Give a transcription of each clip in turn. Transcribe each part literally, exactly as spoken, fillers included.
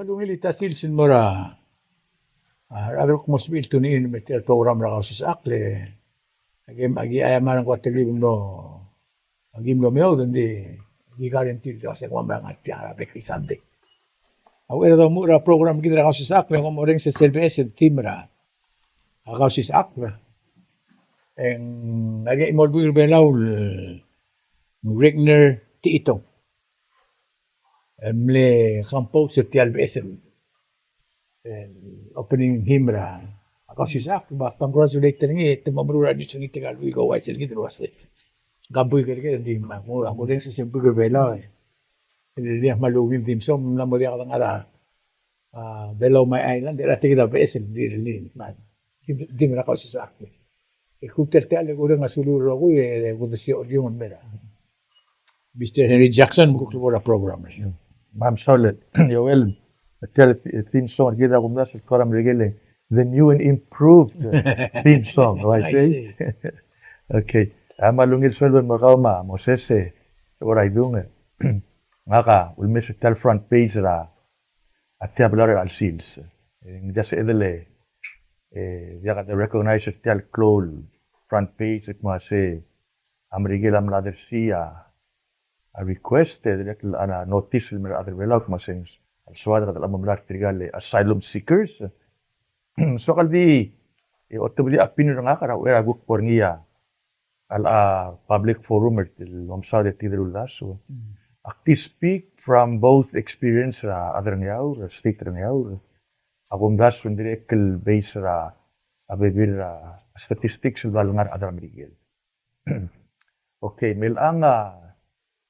Ungil el tia el sils el mo er a, a, a rechad el kmo sebechir el tune in me tia el program er a Kausisechakl e, aki, aki, a, me ng ko a telkib el mlo, aki mlo meoud, ng di, aki guarantee el di ua se ng mo ngar tiang er a bek el Sunday. A uchei er a domuchel er a program er kid er a Kausisechakl, e ng mo orrenges sel beches el theme er a, a Kausisechakl. E ng ngar er ngii a chimo el buik er a Belau el Regner Techitong el mle compose er tia el beches el, el opening hymn er a Kausisechakl, me ak congratulate er ngii, e te mo meruul a news er ngii tirka el buik el uaisei el kid el uase ng buik el ker, ng di me ak mo, ak mo orrenges sel buik er a Belau, e. E le diak kmal ungil theme song, ng mla mo diak dengar er a, a, Belau My Island, e a tia kid a beches el di, di, di, di mera Kausisechakl. E kuk tia el techall e kureng a sulir el rokui, e kuk di sio er a iung el mera Mister Henry Jackson, me kuk lebo er a program. Me a mesaul e, Joel, tia el theme song er kid a kumdasu el kora Merikel e, the new and improved theme song, right? I see. Okay. A kmal ungil sueleb el mo er kau me a Moses, e, Oraidung, e. Ngak a ulemes er tia el front page er a, a tia el blaureor er a chelsel sils. E, ng diak sebeched el, e, diak de recognize er tia el klou el front page, e kmo se a Merikel a mla dersii a, a request, e dirrek el a notice el mei er a rechad er a Belau, kmo se ng soad er a kede mo melai er tirka el asylum seekers. Soak el di, e, otobedii a opinion er ngak er a uchei er a kuk bo er ngii a, a, a public forum er tia el omesaod er tia el uldasu. Mm. Ak di speak from both experience er a chad er a Ngeaur, er a state er a Ngeaur. A kumdasu ng dirrek el base er a, a bebil er a statistics el bla lengar er a chad er a Merikel. Okay, me chelechang a,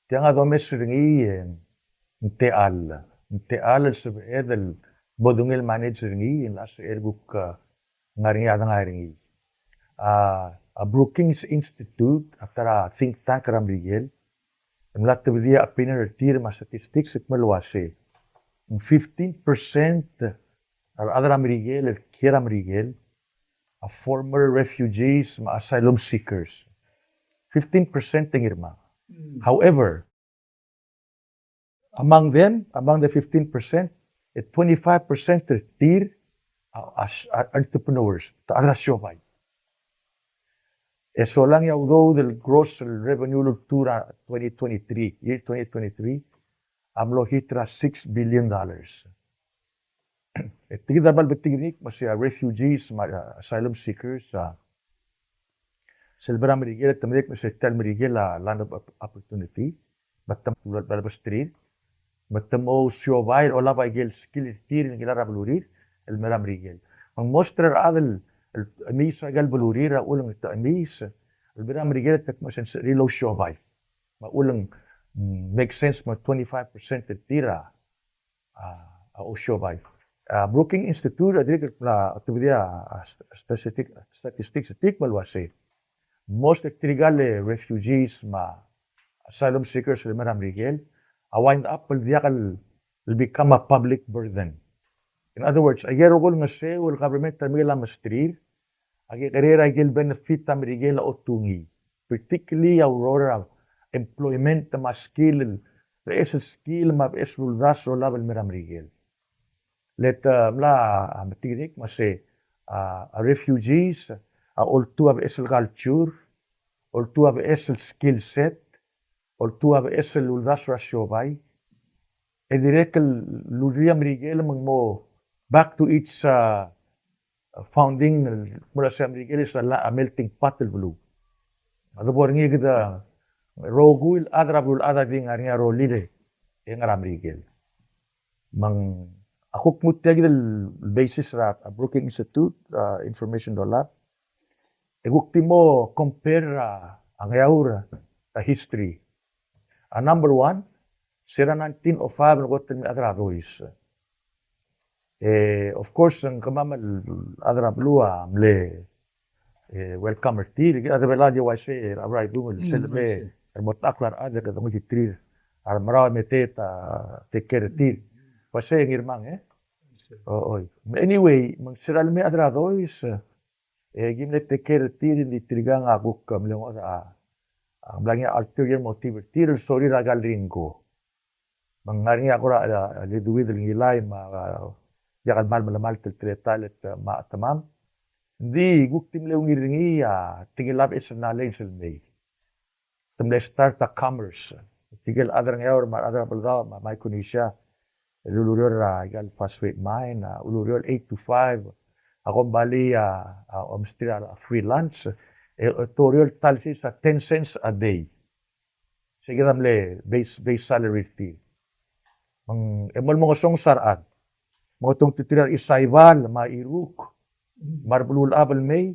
tiang a domes er ngii e ng techall, ng techall el sebeched el bo dungil manage er ngii, e ng locha sebechel kuk, a, ngar er ngii a dengai er ngii. A, a Brookings Institute, a ta er a think tank er a Merikel, e mla tobedii a opinion er tir me a statistics el kmo el uase ng fifteen percent er a rechad er a Merikel el kiei er a Merikel a former refugees me a asylum seekers. Fifteen percent, Ngirmang. Mm. However, among them, among the fifteen percent, e twenty-five percent er tir a, a, a entrepreneurs, a chad er a siobai. E solang e a udoud el gross el revenue el ultuil er a twenty twenty-three, year twenty twenty-three, a mlo hit er a six billion dollars. E tia kid a bla lebetik er ngii, me se a refugees, me a, a, asylum seekers, a, sel bo er a Merikel, te medengei me se tia el Merikel a land of op-, opportunity, me te mo bla lebesterir, me te mo ousiobai el olab a ikel skill er tir el ngilai er a belurir el mei er a Merikel. Me ng most er a rechad el, el chemiis er a ikel belurir, a uchul e ng te chemiis el mei er a Merikel, te kmo se ng sebechir el ousiobai. Me a uchul e ng, mm, make sense me a twenty-five percent er tir a, a, a ousiobai. A Brookings Institute a dirrek el mla otobedii a, a, st-, statistic, statistics er tir el kmo el uase most er tirka el refugees me a asylum seekers el mei er a Merikel a wind up el diak el, el become a public burden. In other words, a ikel rokui el ngeseu el government a mle mesterir, a kekerei er a ikel benefit a Merikel a otungii, particularly a ureor er a employment me a skill, el beches el skill me a beches el uldasu el olab el mei er a Merikel. Le te mla, a, metik er ngii me se, a, a refugees a oltuu a beches el culture, oltuu a beches el skill set, oltuu a beches el uldasu er a siobai, e dirrek el lurii a Merikel me ng mo back to its, a, founding, el kmo el uase a Merikel is a la-, a melting pot el beluu. A debo er ngii e kede rokui el chad er a beluulechad a di ngar er ngii a rolel e ngar er a Merikel. Me ng, a kuk mo tia kid el basis er a, a Brookings Institute, a, information el olab, e kuk di mo compare er a, a Ngeaur er a history. A number one, se er a nineteen oh five el kot el mei a chad er a Dois. E, of course, ng kemam el chad er a beluu a mle, e, welcome er tir, e a Belau a di uaisei, er a Oraidung, el sel lemei, el mo techakl a rechad e kede nguu er tir a remerau me te, a, take care er tir. Uaisei, Ngirmang, e? O, oi. Anyway, me ng se er a lemei a chad er a Dois, e, ki mle take care er tir, e ng di tirkang a kuk mle ngodech a, a, mla ngii a ulterior motive er tir el sorir a Ringo. Me ng ngar er ngii a kora, a, a, leduid el ngilai me a, a, diak el kmal melemalt el teletael e te, me a chetemam. Ng di kuk di mle ungil er ngii a tekingel a beches el knowledge el mei. Te mle start a commerce. Tirke el chad er a Ngeaur me a rechad er a Belau me a Micronesia el ulureor er a ikal phosphate mine, a ulureor el eight to five, a kombalii a, a omesterir a freelance, e, e te oureor el ta el sils a ten cents a day. Sei kid a mle base, base salary er tir. Me ng, e mo el mo ngesonges a rechad. Mo tongtiterir a rechisaibal, me a cheruk, me a rebeluulechab el mei,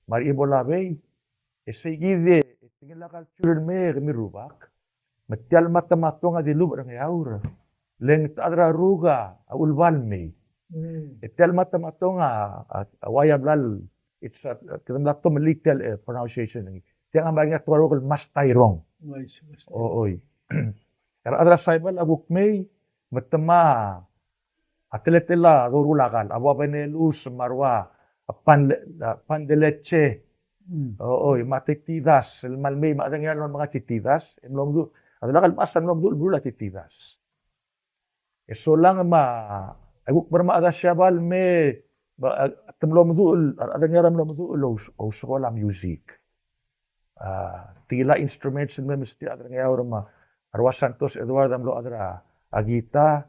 me a rechibol a bei, e sei kid e, e tia el culture el mei e kemiu el rubak. Me tia el mad me a tong a dilubech er a Ngeaur. Le ng te chad er a ruk a ulebal mei. Mm. E tia el mad me a tong a, a, a ua ia bla el, it's a, kede mla tomellii tia el, eh, pronunciation. Tiang a mla er ngii a tekoi er a Ngeaur el mastairong. Oi, se mastairong. O, oi. Er a chad er a Saibal a kuk mei, me te mla a teletelel a doruul a kall, a ua benelus, me a rua, a pan, a pan de leche. Mm. O, oi, me a titidas, el kmal mei, me a chad er a Ngeaur a mlo menga titidas, e mlo meduch, a delak el mechas a mlo meduch el meruul a titidas. E solang me a, e kuk mer me a chad er a Siabal me, me a, te mlo meduch el, a rechad er a Ngeaur a mlo meduch el ous-, ousekool a music. A, tirke el instruments el mei, mesterir a rechad er a Ngeaur me a rua Santos Edward a mlo chad er a guitar,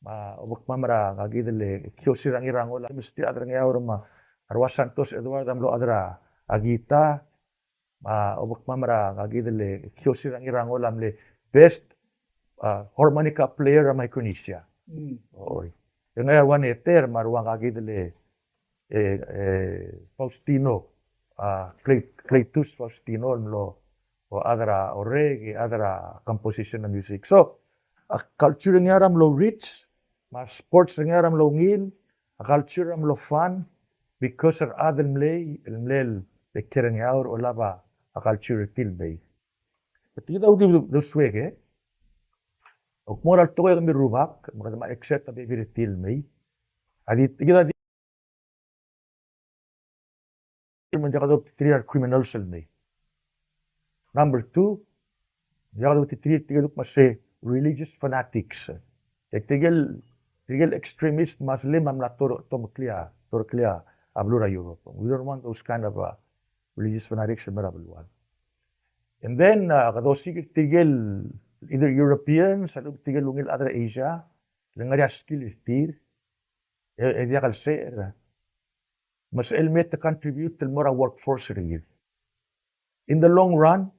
me a obekmam er a ngak kid el Kiosir er a Ngirangol, mesterir a rechad er a Ngeaur me a rua Santos Edward a mlo chad er a guitar, me a obekmam er a ngak kid el Kiosir er a Ngirangol a mle best, a, harmonica player er a Micronesia. Mm. Oi. E ngar er ngii a rua Neter me a rua ngak kid el, e, e, Faustino, a, Clay-, Cletus Faustino el mlo, o, chad er a orrek, e chad er a composition of music. So, a culture er a Ngeaur a mlo rich, me a sports er a Ngeaur a mlo ungil, a culture a mlo fun, because er a chad el mlei, el mlei el, el kiei er a Ngeaur, olab a culture er tir el mei. Kid a di uldesuek, e. Ak mo er a tekoi e kemiu el rubak, me kede mla accept a bebil er tir el mei. A di, kid a di me ng diak dobtiterir a criminals el mei. Number two, ng diak dobtiterir tirke el kmo se religious fanatics. E tirke el, tirke el extremist Muslim a mla tor-, tomeklii a, tomeklii a beluu er a Europe. We don't want those kind of, uh, religious fanatics el mei er a beluad. And then, uh, kede osiik er tirke el either Europeans, a lechub tirke el ungil chad er a Asia, le ngar er ngii a skill er tir, e, e diak el secher. Me sel mei e te contribute el mo er a workforce er kid. In the long run,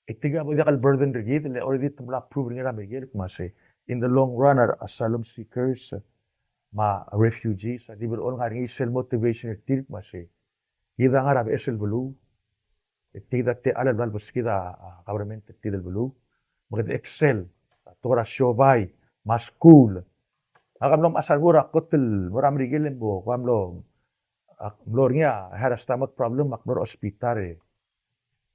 e tirke a bo diak el burden er kid, le already te mla prove er ngii er a Merikel el kmo se, in the long run, a, asylum seekers, me a refugees, a di bo el ngar er ngii sel motivation er tir el kmo se, kid a ngar er a beches el beluu, e tia kid a techall el bla lebeskid a, a, government er tia el beluu. Me kede excel, a tekoi er a siobai, me a skuul. Ak mlo mechas a lebo er a kot el mo er a Merikel e ng bo, ak mlo, ak mlo er ngii a, I had a stomach problem, ak mlo er a hospital e.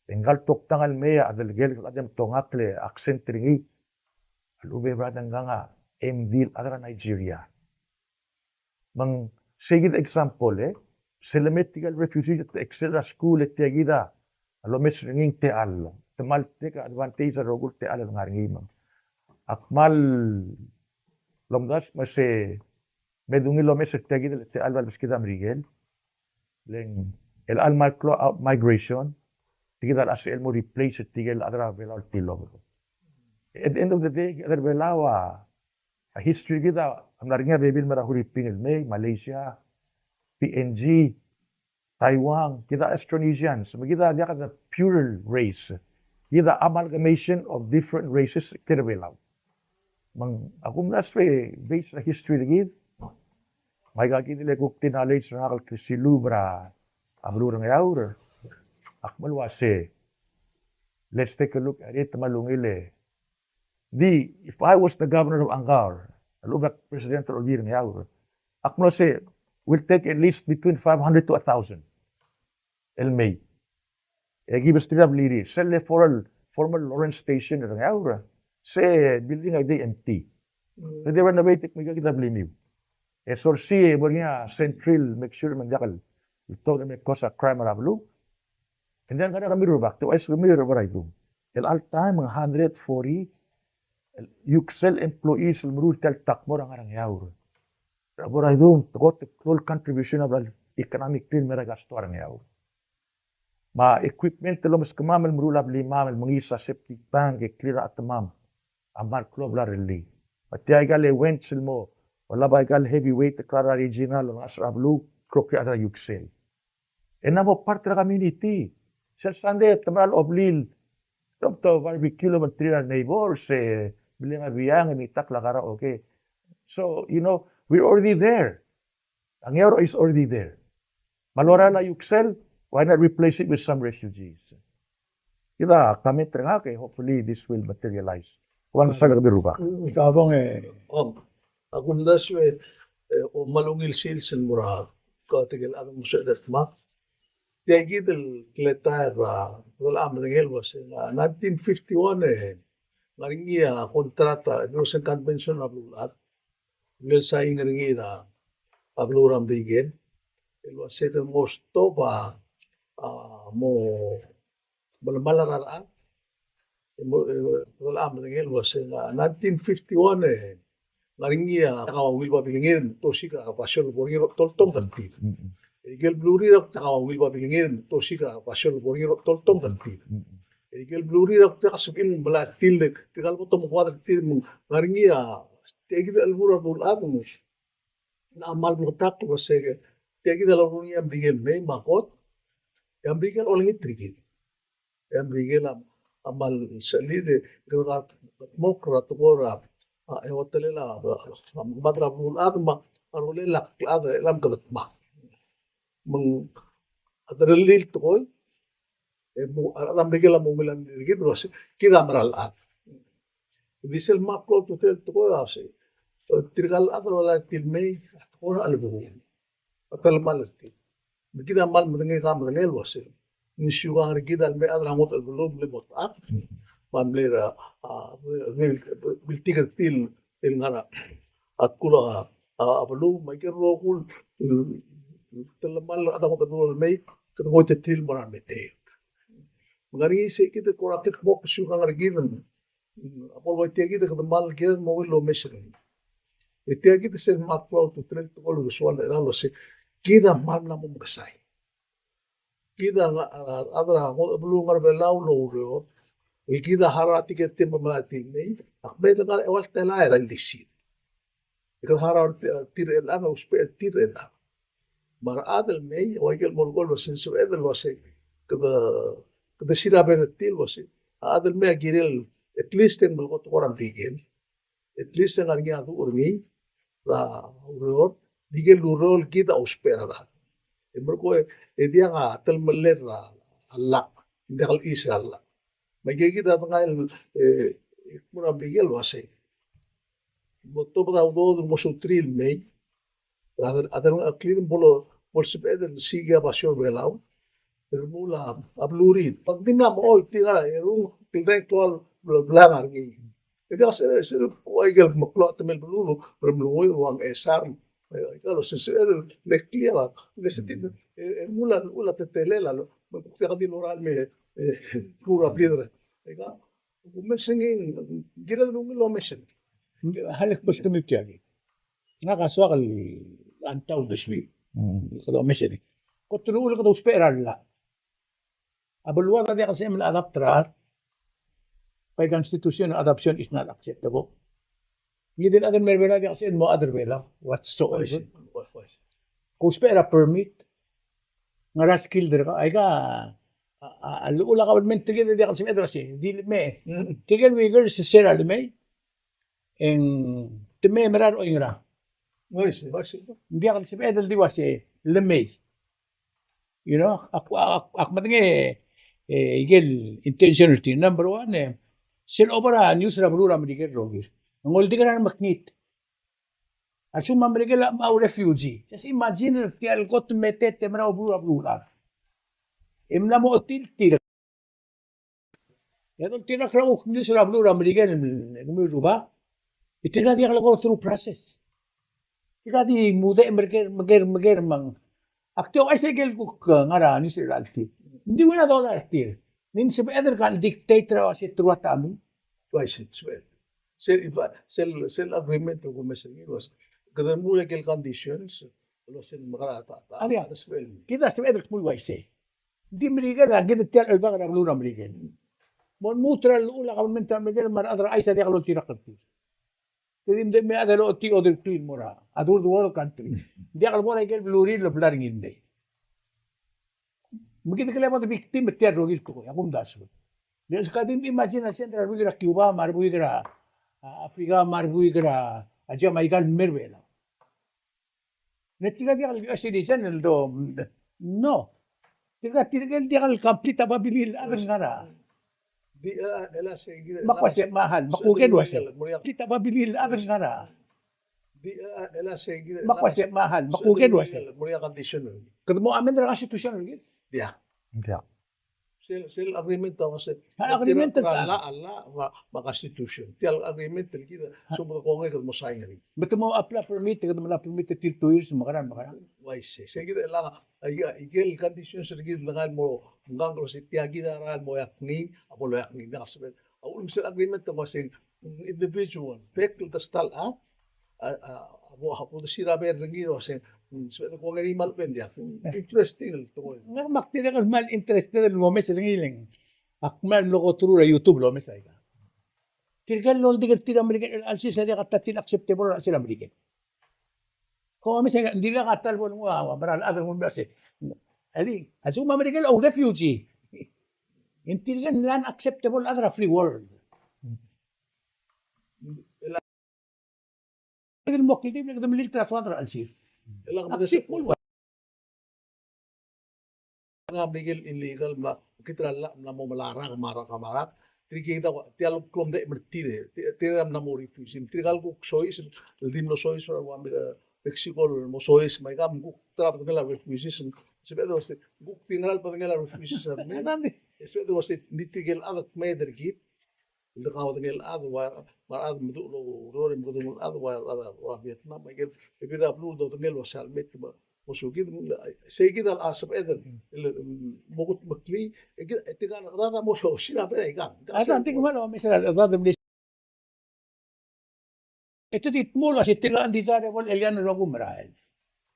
E ngka el toktang el mei a chad el, el chad el mtongakl e accent er ngii a lechub e brother ngkang a M D el chad er a Nigeria. Me ng sei kid a example, e. Sel lemei tirke el refugee e te excel er a skuul e tia kid a lomes er ngii ng techall. Te kmal take advantage er a rokui el techall el ngar er ngii me ng. Ak kmal lomdasu me se me dungil lomes er tia kid el techall el bla lebeskid a Merikel. Le ng chelecha el micro out migration, tia kid a locha sebechel el mo replace er tirke el chad er a Belau el tilobed. At the end of the day, kid er a Belau a, a history er kid a mla er ngii a bebil el mei er a Huriping el mei, Malaysia, P N G, Taiwan, kid a Austronesians, me kid a diak a pure race. Kid a amalgamation of different races, kid er a Belau. Me ng, a kumdasu e based er a history er kid. Me aika kid el kuk di knowledge er ngak el klisiluub er a beluu er a Ngeaur. Ak kmal uase, let's take a look at it, me a lungil e. Di, if I was the governor of Angaur, a lechub e ak president er a Olbiil er a Ngeaur, ak mlo se, we'll take at least between five hundred to a thousand el mei. E ki besterir a blirir. Sel le former, former Lawrence Station er a Ngeaur, se building a di empty. Mm. Kede renovate e kmo ika kid a blimiu. E sorsii e bo er ngii a sentry el make sure me ng diak el, el tekoi el me cause a crime er a beluu. And then ngar er a kemiu el rubak, te uaisei kemiu el rubak er a idung. El all time ng hundred forty Yuksel employees el meruul tia el ta el kmo er a ngar er a Ngeaur. Er a bo er a idung, te kot el klou el contribution a bla el economic tir el mei er a gasto er a Ngeaur. Me a equipment el omeskemam el meruul a blimam el mengiis a septic tank e clear a chetemam a kmal klou a bla lerellii. Me tia aika el winch el mo olab aika el heavyweight el kar a regional el ngasech er a beluu, klou a rechad er a Yuksel. E ng mo part er a community. Sel Sunday te mera el obliil, te barbecue el obengterir a neighbors, e blengii a biang, e mitakl a karaoke. So, you know, we're already there. A Ngeaur is already there. Me a lorael a Yuksel, why not replace it with some refugees? Kid a comment er ngak e hopefully this will materialize. Ua ng sal kede rubak. Kabong e. Ong, a kumdasu e, e, o mal ungil sils el mo er a, ko tirke el chad el mo sebeched el dmak. Tia kid el teletael er a, ko el medengei el uasei, a nineteen fifty-one e, ng ngar er ngii a contract, e, Convention er a Beluulechad. Ng sign er ngii er a, a beluu er a Merikel. El uasei kede mo stop a, a, mo melemall a rechad. E mo, e, ko el medengei el uasei, a nineteen fifty-one e, ng ngar er ngii a, a Will Babilngir, me te osiik a basio el bo er ngii er a toltong er tir. E ikel belurir a kuk diak a Will Babilngir, me te osiik a basio el bo er ngii er a toltong er tir. E ikel belurir a kuk diak a sebechir el melai er tir, tirka el bo tomekuad er tir, me ng ngar er ngii a, tia kid el chelbuul er a Beluulechad, ng kmal bleketakl el uasei, tia kid a loruul er ngii a Merikel el mei me a kot, e a Merikel a olengit er kid. E a Merikel a, a kmal sechelid e kede kldmokl er a tekoi er a, a, eua telel a, a, mekemad er a beluulechad me a rolel a klechad er chelechang me kede dmak. Me ng a derellii el tekoi, e mo, a, a Merikel a mo ungil a ngii er kid el uasei, kid a mera el chad. Di sel kmal klou a ultutelel el tekoi a uasei, e, tirka el chad el melai er tir el mei, a tekoi er a chelebuu. A telemall er tir. Me kid a kmal medengei, ka medengei el uasei, ng siukang er kid a lemei a chad er a ngodech el beluu el mle mo tech, me a mle er a, a, mle, mle, mle miltik er tir el ngar er a, a tkul a, a, beluu, me aike el rokui el, telemall er a chad er a ngodech el beluu el mei, kede ngoititerir el mo er a remeteet. Me ng ngar er ngii sei kid el kora kldmokl el siukang er kid, a bo lua tia kid a kede kmal kired el mo ungil el omes er ngii. E tia kid sel kmal klou a ultutelel el tekoi el soal er a chelecha el uasei, kid a kmal mla mo mekesai. Kid a, a, a, a, a, beluu el ngar er a Belau el oureor, el kid a harau a tiket er tir me a melai er tir el mei, ak mei el ngar er a eua el telael er a ildisir. E kede harau er tir er chelechang, e ousbech er tir er chelechang. Me a rechad el mei, ua ikel molekoi el uasei, sebeched el uasei, kede, kede siraber er tir el uasei, a chad el mei a kirel, at least e ng melekoi a tekoi er a Merikel. At least e ng ngar er ngii a duch er ngii er a ureor, di ikel ureor el kid a ousbech er a rechad. E merekong e, e diak a telemellel er a llach, ng diak el chis er a llach. Me aike kid a dengai el, e, e kmo er a Merikel el uasei, mo tobed a udoud el mo souterir el mei, a, a, a, a clear el bo lo, bo lsebeched el siik a basio er a Belau, el remuul a, a belurir. Ng di mla mo choitii a, e rung, tirke el klou el bla, bla ngar er ngii. E diak se, se, ua ikel meklou a temel beluu, el remelekoi, ua ng chesar, e, e, kalo se, se, e, le clear a, le se tir, e, e, remuul a, remuul a teletelel a, me kuk diak di lorael el me, e, klou er a blid er a. E ka, Omes er ngii, ng kired el ungil el omes er ngii. Halek best me tiang. Ngak a soak el antau de sui. Mm. Kede omes er ngii. Kot el uchul e kede ousbech er a llach. A beluad a diak el sebechem el adapt er a rechad. By constitution, adoption is not acceptable. Ngii di el chad el mei er a Belau a diak el sebechem el mo chad er a Belau whatsoever. Oi, oi, oi. Ke ousbech er a permit. Ngar er a skill er kau, aika, a, a, a llechul a kabelment er kid e diak el sebeched el uasei, di lemei. Mm. Tirke el workers er sel lemei, e ng te mei e mera el oingerang. Oi, se, oi, se. Ng diak el sebeched el di uasei, lemei. You know, ak, ak, ak medengei, e, ikel intention er tir. Number one, e, sel obo er a news er a beluu er a Merikel el rokir. Ng oldik er a remekngit. A lsekum a Merikel a, a refugee. Just imagine er tia el kot el meteet e mera el beluu, beluu el chad. E mla mo ochotii tir. E doltirakl er a kuk news er a beluu er a Merikel, e kemiu el rubak. E tirka diak le go through process. Tirka di mudechem er ker, me ker, me ker, me ng. Ak di ouchais a ikel kuk, e, ngar er a news er a tir. Ng di win a dolai er tir. Ng di ng sebeched el kal dictate er a uasei te rua ta mei. Uaisei, sebeched. Sel, in fact, sel, sel agreement el kumes er ngii el uase kede mle ikel conditions el uase ng mekera ta, ta, a diak, ta sebechel. Kid a sebeched el kmo uaisei. Ng di Merikel a kid tia el chelebangel er a beluu er a Merikel. Mo lmuut er a llechul a government er a Merikel me a rechad er a chais a diak loltirakl er tir. Te di mle me a chad el ochotii a oderuklii el mo er a third world country. Ng diak lebo er a ikel belurir el bla er ngii el mei. Me kid a kele bo de victim er tia el rokui el tekoi, a kumdasu. Le se ka di imagine a send er a rebuik er a Cuba, me a rebuik er a, a, Africa, me a rebuik er a, a Jamaica el mei er a Belau. Le tirka diak el U S citizen el do, no. Tirka, tirke el diak el complete a babilil a chad el ngar er a. Di, eh, el a se kid, me a kuk uase, me a hal, me a kuk uase. Complete a babilil a chad el ngar er a. Di, eh, el a se kid, me a kuk uase, me a hal, me a kuk uase. Mo er a condition. Kede mo amend er a constitution er kid. Diak. Diak. Sel, sel agreement a uase. A agreement a llach, a llach, me a, me a constitution. Tia el agreement el kid a, so mo kongei kede mo sign er ngii. Me te mo apply permit, kede mo apply permit er tir two years, me a kerang, me a kerang. Uaisei, se kid el a, a, a, ikel conditions er kid el ngar el mo, ngkang el uase tia kid a rael el mo eakngii, a bo loeakngii, ng diak el sebeched. A uchul me sel agreement a uase, individual, bek el ta el chad, a, a, a, a bo, a bo desir a ber er ngii el uase, mm, sebeched el kongei er ngii me a lechub e ng diak. Interesting el tekoi. Ngak me ak dirrek el kmal interested el omes er ngii e le ng. Ak kmal mlo go through er a YouTube el omes aika. Tirke el loldik er tir a Merikel, a lsils a diak a ta tir el acceptable er a chelsel a Merikel. Kom omes aika, ng dirrek a ta el bo lenguu a, a mera el chad el nguu el mei el uase. Eli, a lsekum a Merikel a refugee. Ng tirke el unacceptable el chad er a free world. Kede mo kldibel e kede melilt er a soad er a chelsir. Ak di kmo el ua. Ng mle ikel illegal, mla, kid er a llach, mla mo melecha rak, me a rak, me a rak. Tirke kid a, tia el klou el mdechem er tir e. Ti-, tirke a mla mo refugee. Tirke el kuk soiseb, el di mlo soiseb er a ua Me-, Mexico el mo soiseb, me aika me kuk ta er a bedengel a refugees. Sebeched el uase, kuk di ngera el bedengel a refugees a mei. Sebeched el uase, ng di tirke el chad el kmeed er kid. El de kaudengei el chad, ua, me a rechad me duch el oureor, me kede nguu el chad, ua, ua, ua Vietnam, me aike el, e bebil er a beluu el dodengei el uase a lmet, me, mo sukid, me, sei kid a sebeched el, el, mo kutmeklii, e kid, e tirka el chad a mo sosir a bera ikang. A, tirka a di kmal omes er a chad el mle. E te di dmu el uase tirka a undesirable alien el rokui el merael.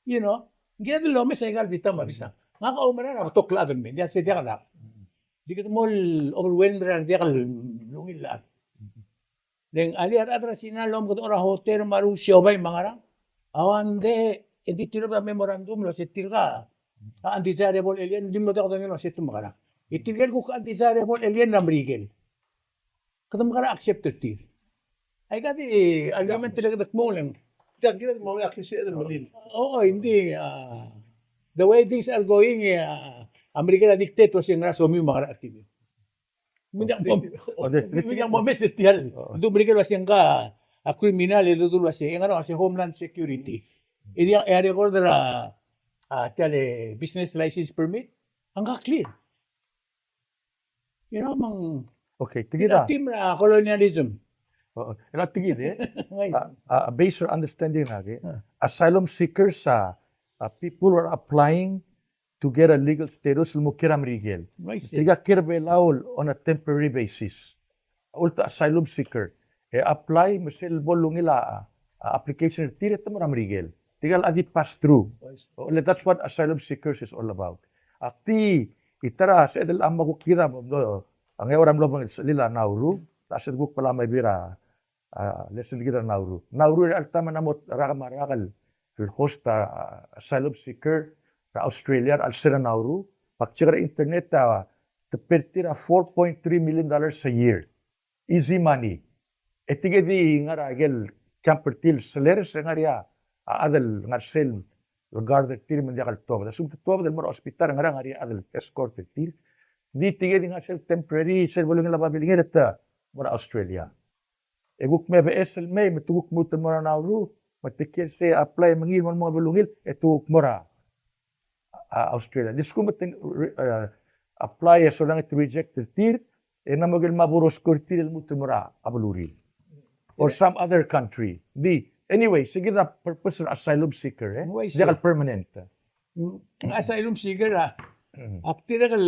You know, ng kired el omes aika el bita me a bita. Ngak a oumera er a betok el chad el mei, ng diak se diak el rak. Di kede mo overwhelm er a diak el ungil el chad. Le ng alii a rechad er a Sina el omkedechor a hotel me a ruul, siobai me a ngerang. A ua ng di, e di tirka a memorandum el uase tirka a undesirable alien, di mlo diak dodengei el uase te mekerang. E tirke el kuk undesirable alien er a Merikel. Kede mekerang accept er tir. Aika di argument el kede kmo el ng. Diak, ng kired el mo er a klisiich el melil. Oo, ng di, a, the way things are going, e, a, a Merikel a dictate el uase ngera somiu me a ngera a chetimiu. Me ng diak mo, me ng diak mo omes er tia el. Ng di Merikel el uase ngka a criminal, e dodengei el uase, e ngera el uase Homeland Security. E diak, e a record er a, a, tia el business license permit a ngka clear. You know, me ng. Okay, tia kid a, team er a colonialism. Oo, e tia kid, e. Right. A, a, based on understanding er ngak, e. Ah. Asylum seekers a, a people who are applying to get a legal status el mo kiei er a Merikel. I see. Tirka a kiei er a Belau on a temporary basis. Ulta asylum seeker. E apply me sel bo lungil a, a application er tir e te mo er a Merikel. Tirka el a di pass through. I see. O, that's what asylum seekers is all about. Ak di, e ta er a sebeched el a mla kuk kid a mlo, a ngeaur a mlo obengkel a Nauru, a sebeched kuk bla me bebil er a, a, lesson kid er a Nauru. Nauru er a chelecha el taem a mla mo rak me a rak el, el host a, a, asylum seeker er a Australia er a chelsel a Nauru. Me ak check er a internet a, te pay er tir a four point three million dollars a year. Easy money. E tirke di ngar er a ikel camp er tir el seller, se ngar er ngii a, a chad el ngar er sel guard er tir me ng diak el tuobed. A lsekum te tuobed el mo er a hospital, ngar er ngii a chad el escort er tir. Ng di tirke di ngar er sel temporary, sel bo lungil a babilngel e te mo er a Australia. E kuk me beches el mei, me te kuk lmuut el mo er a Nauru, me te kiei er sei apply me ngii el mo er a belungil, e te kuk mo er a, a, Australia. Di lsekum te, e, apply e solang e te reject er tir, e ng mo ikel mo bo er a oskor er tir el lmuut el mo er a belurir. Or some other country. Di, anyway, se kid a purpose er a asylum seeker, e. Diak el permanent. Mm, asylum seeker a, ak dirrek el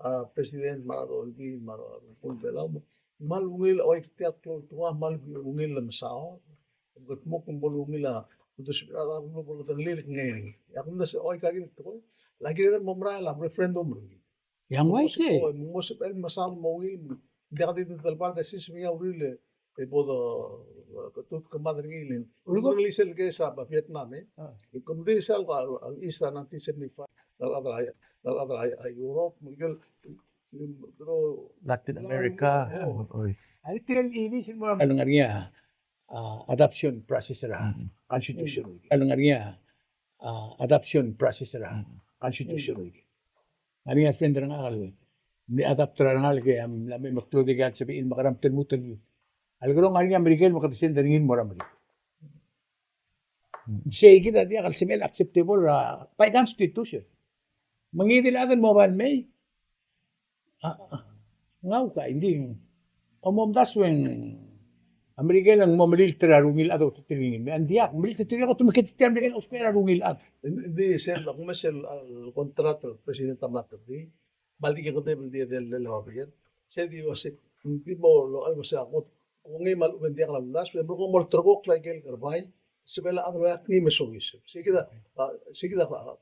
a, president, me a rechad er a Olbiil, me a rechad er a Belau, me ng kmal ungil a ua tia el klou el tekoi a kmal ungil el mesaod. Kede mo kuk bo lungil a, kede sebechel a kuk bo ledengelii el kngai er ngii. E a kumdasu e ua ika kid el tekoi, a kired el mo merael a referendum er ngii. Ng uaisei. Mo sebechel el mesaod el mo ungil, ng diak di delbar a decision er ngii a uriul e bo de, e, kede kemad er ngii el. Ulekum ng di sel case er a Vietnam, e. A. Kemam di sel a, a, is a nineteen seventy-five, a rechad er a, a rechad er a Europe, me a ikel, Latin America. O. Oi. A di tirke el ilis el mo er a, a lengar er ngii a, a, adoption process er a constitution. A lengar er ngii a, a, adoption process er a constitution. Ngar er ngii a friend er ngak el mle adapt er a rengalek e a mla me meklou e dikea el sebechir el mekerang e te lmuut el, a lekerong ngar er ngii a Merikel me kede send er ngii el mo er a Merikel. Sei kid a diak el sebechel acceptable er a by constitution. Me ngii di el chad el mo bai el mei. A, a, ngau ka, e ng di, a, momdasu e ng, a Merikel a ng mo melilt er a rungil chad a ultutelel ngii. Me ng diak, melilt er tirke el kot me ke tia el Merikel a ousbech er a rungil chad. Ng di sel, a kumes el, a, contract er a president a mla tebedii. Kmal di kekedeb el di edei el, el, el, el, se di uase, ng di mo locha el uase a kot, kongei me a lechub e ng diak el omdasu, e merekong mo olterekokl a ikel kerebai, sebechel a chad el ua ngii me soiseb. Se kid a, a, se kid a, a,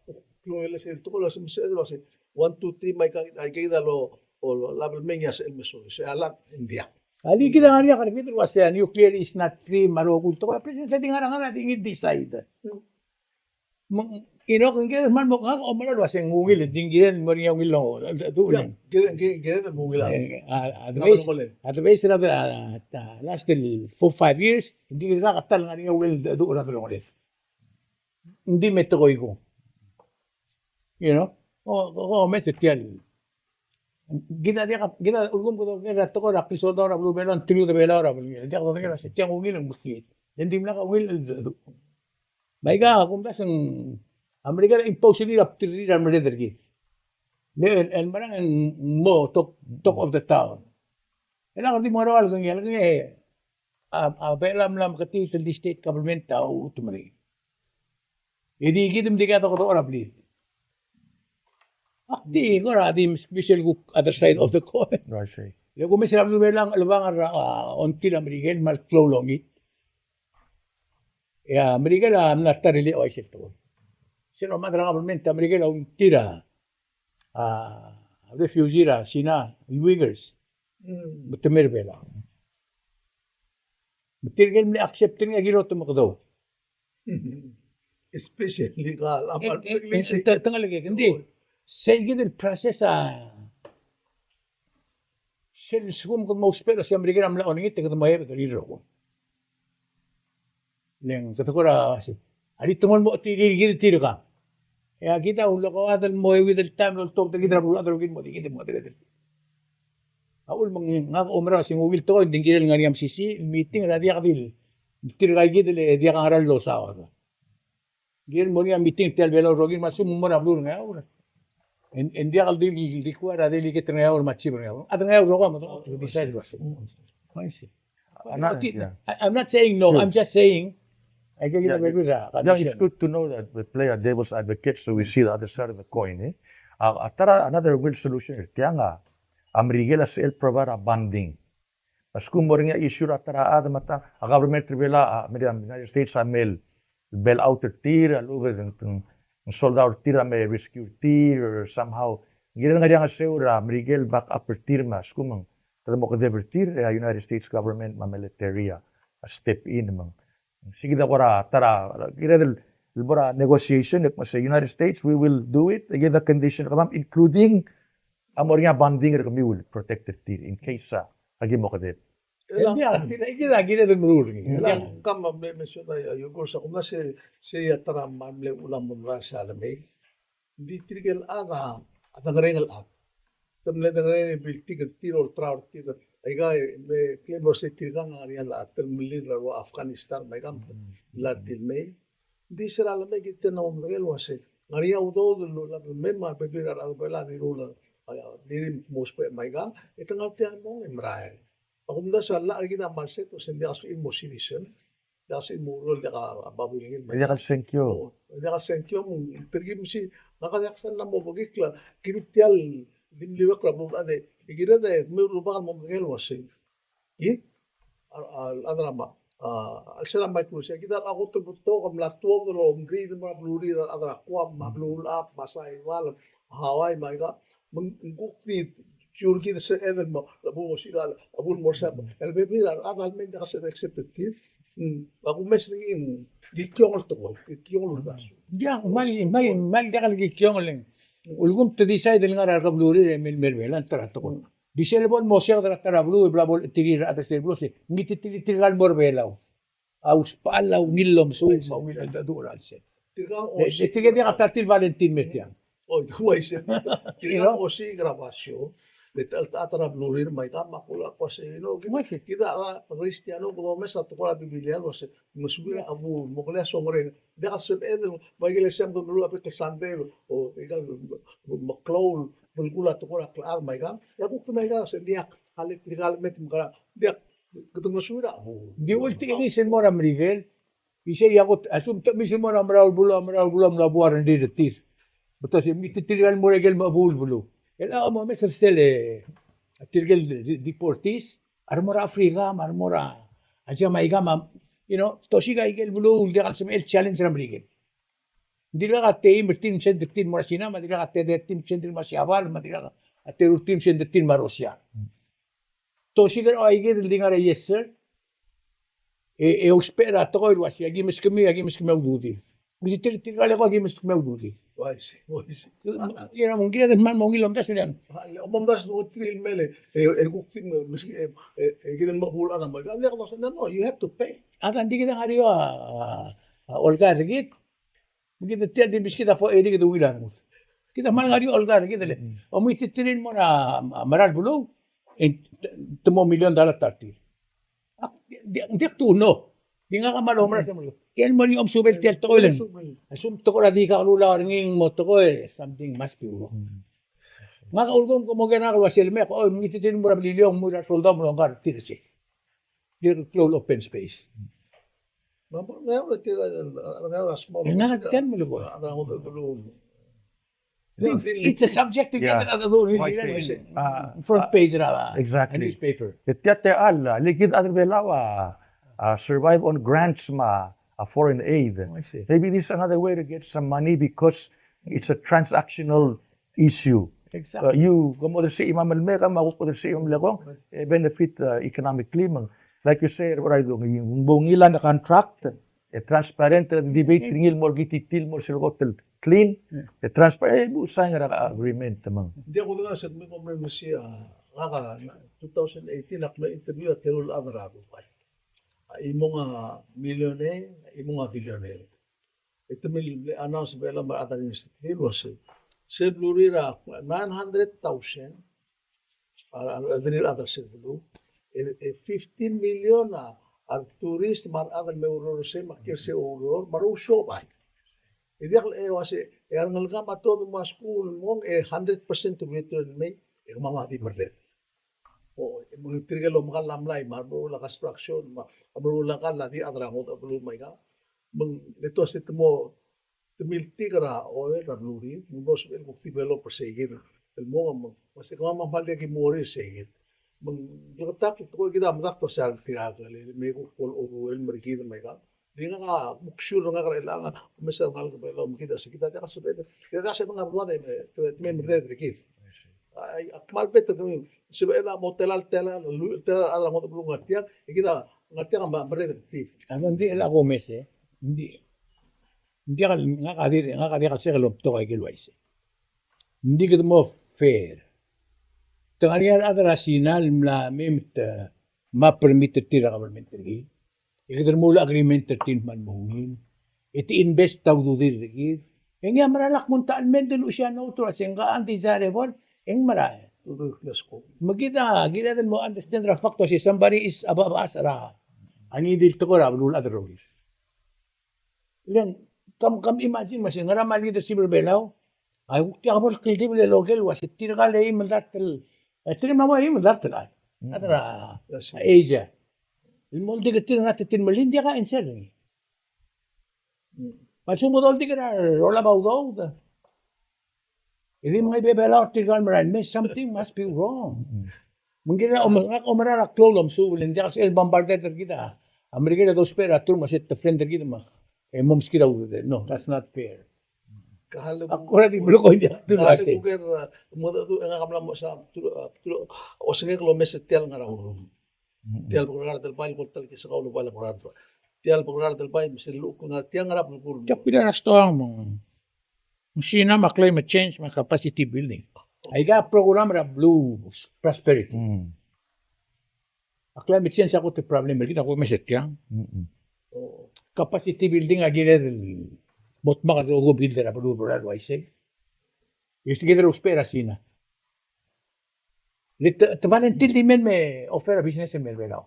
klungel sel tekoi el uase, me sebeched el uase, one, two, three, me aika, aika kid a lo, o lo, lab el mei ngii a sebechel me soiseb, se a lak e ng diak. A di kid a ngar er ngii a kerebid el uase a nuclear is not free, me a rokui el tekoi, a president a di ngar er a, ngar er a di ngii el decide. Me ng, you know, kede kmal mo, ngak a oumera el uase ng ungil, e di ng kired el mo er ngii a ungil el, el, el, el, yeah, kired, kired, kired el mo ungil a, eh, a, a, advice, advice er a, a, a, last el four, five years, e di kede kak a ta el ngar er ngii a ungil el, el, el, el, el, ng di me tekoi ko. You know? O, o, o, me se tia el Kid a diak, kid a ulekum kede oker er a tekoi er a klsoldau er a beluu er a Belau, ng teliu de Belau er a beluu. Diak kede oker er a se tiang ungil el mekngit. E ng dimlak a ungil el dedu. Me aika, kumdasu ng Amerika a impose er ngii er a btirir a merreder er kid. Le el, el merang e ng mo talk, talk of the town. E lak di mo er a ua el kengei, el kengei, a, a Belau a mla meketiit el di state government a utem er ngii. E di kid me di kede okedechor a blid. Ak di kora di meskmisel kuk other side of the coin. I see. Le kumes er a beluu er a Belau, chelebangel er a, a, ongtil a Merikel me a klou el ongit. E a Merikel a mla ta er ngii a uaisei el tekoi. Sel omad er a government a Merikel a ongtil a, a, refugee er a Sina, Uyghurs. Mm. Me te mei er a Belau. Me tirke el mle accept er ngii a kilotemekedou. Especially ka, e, e, e, te, te ngelekek, ng di, sei kid el process a, sel lsekum kede mo ousbech el uase a Merikel a mla olengit e kede mo ebet er ngii el rokui. Le ng kede kora uase, a di te mo el mo chetirir kid tirka. E a kid a ulekoad el mo euid el taem el oltobed er kid er a beluulechad el rokir el mo di kid el mo chedereder. A uchul me ng, ngak a oumera el uase ng ungil tekoi, ng di ng kirel ngar er ngii a mesisiich el meeting er a diak di, tirka kid el diak a ngera el losaod. Ng kirel mo er ngii a meeting er tia el Belau el rokir me a lsekum ng mo er a beluu er a Ngeaur. E ng, e ng diak el di, di require a delegate er a Ngeaur me a chief er a Ngeaur. A chad er a Ngeaur el rokui a mo decide el uase. I see. Ana-, okay, yeah. I, I'm not saying no, yeah. I'm just saying, I can give, yeah, a very good, uh, yeah, it's condition. Good to know that we play a devil's advocate, so we see the other side of the coin, e. A, a ta er a, another real solution er tiang a, a Merikel a sebechel el provide a bonding. Me a lsekum ng mo er ngii a issue er a ta er a chad me a ta, a government er a Belau, a, me a United States a mle bail out er tir, a lechub e ng, ng, ng soldau er tir a me rescue er tir, or somehow. Ng kirel ngar er ngii a ngeso er a Merikel el back up er tir me a lsekum ng kede mo kedeb er tir, e a United States government me a military a step in me ng. Sei kid a kora ta er a, kired el, el bo er a negotiation, e kmo se United States, we will do it, e kid a condition er kemam, including a mo er ngii a bonding er kemiu el protect er tir, in case a, a ki mo kedeb. E ng diak, tirka kid a kired el meruul er ngii. E ng diak. Kemam a mle mention a, a, Uyghurs a kumdasu, sei a ta er a kmal mle uchul a mondai er sel lemei. Ng di tirke el chad a, a dengerenger el chad. Te mle dengar er ngii el biltik er tir, olterau er tir. Aika e, me, kmo se tirka a ngar er ngii a telemellel er a rua Afghanistan, me aika, mm, mla er tir el mei. Ng di se er a lemei e kid a mo medengei el uase ng ngar er ngii a udoud el lulab el mei me a rebebil er a rechad er a Belau a riruul a, a, ririm el mo ousbech me aika, e te ngar tia el mong e merael. A kumdasu a llach er kid a kmal set el uase ng diak a sebechir el mo citizen. Diak a sebechir el mo ureor, diak a babilngel. Diak el sengkio. O, diak el sengkio, me ng terkim si, ngak a diak sel mla mo bekikl a, kirir tia el di mliuekl er a beluulechad e, e kired e kemiu el rubak el mo medengei el uase kid a, a, a rechad er a ma, a, a chelsel a Micronesia, kid a kot el betok el mla tuobed el omriid el mo er a belurir a rechad er a Guam, me a beluulechad, me a Saipan, Hawaii, me aika, me ng kuk di, di ur kid a sebeched el mo, a bo mosiik a, a bo el mo er sei, el bebil er a rechad el mei e ng diak a sebeched el accept er tir. Mm, a kumes er ngii, kikiongel el tekoi, kikiongel el uldasu. Diak, kmal, kmal, kmal diak el kikiongel e ng. Ulekum te decide el ngar er a rekebelurir e mei el mer Belau, ng ta er a tekoi. Di sel bo el mo siak er a ta er a beluu, e bla bo el tir a rechad er sel beluu, se, ngii tirke el mo er Belau. A usbechall a ungil el omesuub, me a ungil el cheldecheduch er a chelsel. Tirka a, e, osiik, e tirke diak a ta er tir el volunteer el mer tiang. Oi, uaisei. Tirka a osiik er a basio. Le ta, ta er a belurir me aika me a kuk ua se, you know, kid, uaisei, kid a, a Kristiano, kede omes a tekoi er a Biblia el uase, mesuub er a chebuul, mo kelii a songerenger. Diak a sebeched el, me aike el siam kede meruul a bek el sandei, o, ika, meklou el, belkul a tekoi er a klechad me aika. E a kuk te me aika, se diak, a le tirka el me te mekera, diak, kede mesuub er a chebuul. Di ultimately sel mo er a Merikel, isei a kot, a lsekum te mei sel mo er a merael el beluu, a merael el beluu a mla buar a rengrir er tir. Betok sei, me tirke el mo er a ikel mechebuul el beluu. El a mo omes er sel, e, tirke el de-, de-, deportees, a re mo er a Africa, me a re mo er a, a Jamaica, me a, you know, te osiik a ikel beluu el diak el sebechel el challenge er a Merikel. Ng dirkak a teim er tir el msend er tir el mo er a Sina, me a dirkak a tedei er tir el msend er tir el mo er a Siabal, me a dirkak a teru er tir el msend er tir el mo er a Russia. Te osiik er a ikid el di ngar er a yes sir, e, e ousbech er a tekoi el uasei, aki meskemiu, aki meskemiu a ududir. Me tir, tirka el eko aki meskemiu a ududir. Uaisei, uaisei. You know, me ng kired el kmal mo ungil el omdasu er ngii. A, le, omdasu er tir el mle, e, e, kuk tir, me, meski, e, e, e, kid el mo bul a, me, a, le, no, no, you have to pay. A, ng di kid a ngar er eou a, a, a olkar er kid. Me kid tia el di meskid a four eighty kid a ungil a rengud. Kid a kmal ngar er eou a olkar er kid el. Mm. Omtiterir el mo er a, a, mera el beluu, e te, te mo million dollar ta er tir. Ak, di, di ak tu no. Di ngak a kmal oumera se mo. Tia el mo er ngii a omesubel tia el tekoi el. A lsekum tekoi er a di kakelulau er ngii el mo tekoi, something must be wrong. Mm. Ngak a uldum ko mo ker ngak el uasei el me, ko, o, mtiterir el mo er a Beliliou, mo er a soldau, mo er a ngar er tir sei. Dirk klou el open space. Me a mo, ng ngar er tir, ng ngar er a small. E ng ngar er tir el mo. It's, it's a subject to get another, really, front page er a, exactly, newspaper. E tia, tia el, le kid a rechad er a Belau a, a survive on grants me a foreign aid. Oh, I see. Maybe this is another way to get some money because it's a transactional issue. Exactly. Uh, you, ke mo odersii me a mle mei, ke mo odersii me a mle kong, e benefit, uh, economically, me ng, like you say, right, ng bo ungil a contract, e transparent, e debate er ngii el mo er ngii, tia el mo er sel kot el clean, e transparent, e bo sign er a agreement, me ng. Ng diak kudengar se kemiu kom mle mesa, a, ngak a, two thousand eighteen, ak mle interview a teru el chad er a Dubai. A chimong a millionaire, a chimong a billionaire. E te mle, mle announce er a Belau me a rechad er a university el uasei, sel belurir a nine hundred thousand a, a, a, a rechad er sel beluu, e, e fifteen million a, a retourist me a rechad el me oureor er sei me a kiei er sei oureor me a rousiobai. E diak, e uasei, e a rengelekam a tuobed el mo er a skuul el mong, e hundred percent return el mei, e kemam a di merreder. O, me ng tirke el omekall a mlai, me a remeruul a construction, me a remeruul a kall a di chad er a ngodech el beluu me aika. Me ng, le te uasei te mo, te miltik er a oil er a belurir, me ng mlo sebechel el kuk develop er sei kid. El mo, me ng, uasei kemam a kmal diak ki mo worry er sei kid. Me ng, bleketakl, tekoi kid a medakt el uasei a tirka el, le, me kuk bo el overwhelm er kid me aika. Di ngak a kuk sure ngak er chelechang a omes er a rengalek er a Belau me kid a se kid a diak el sebeched. Kid a diak el sebeched el ngar er a Belau e te, te me merreder er kid. Ai, ak kmal better kemiu. Sebechel a mo tela el, tela el, tela el chad er a ngodech el beluu ngar tiang, e kid a ngar tiang a merreder er tir. A ng di el a kumes e. Ng di, ng diak el, ngak a di, ngak a diak el sebechel el omtok a ikel uaisei. Ng di kede mo fair. Te ngar er ngii a rechad er a Sina el mla mei me te, me a permit er tir er a government er kid. E kede remuul a agreement er tir el kmal mo ungil. E te invest a ududir er kid. E ngii a mera el ak mo ta el mei e ng di luchesii a note el uasei ngka a undesirable, e ng mera. Me kid a, kid a mo understand er a fact el uase somebody is above us er a ngii di el tekoi er a beluulechad el rokir. Then, come, come imagine, me se ngera me a leadership er a Belau a kuk tia bo el kldibel el oker el uase tirka el eim el dart el, e tirka el mo eim el dart el chad er a Asia el mo oldik er tir, ngar er tir el mle, ng diak a answer er ngii. Me a lsekum bo doldik er a rolab a udoud e di mengai Belau er tirka el merael, me something must be wrong. Me ng kirel a, ngak a oumera er a klou el omesuub, le ng diak el bombarded er kid a Merikel e dousbech er a term el uase te friend er kid me, e mo meskid a udoud. No, that's not fair. Ak kora di melekoi diak a term el uase. Kuker, e, mo dmu, e ngak a mla mo sa, tu, tu, osengek el omes er tia el ngar er a udoud. Tia el bekord el bai, kol ta el kesekau el bai el bekord. Tia el bekord el bai, me sel luk ngar tia ngar er a belkul. Tia kid a stoang mo. Sina me a climate change me a capacity building. Aika program er a Blue Prosperity. A climate change a kot el problem er kid, a kot el mesa tiang. Capacity building a kired el mo dmak el rokui el build er a beluu el uaisei. E se kid el ousbech er a Sina. Le te, te Valentine di mei el me offer a business el mei er a Belau.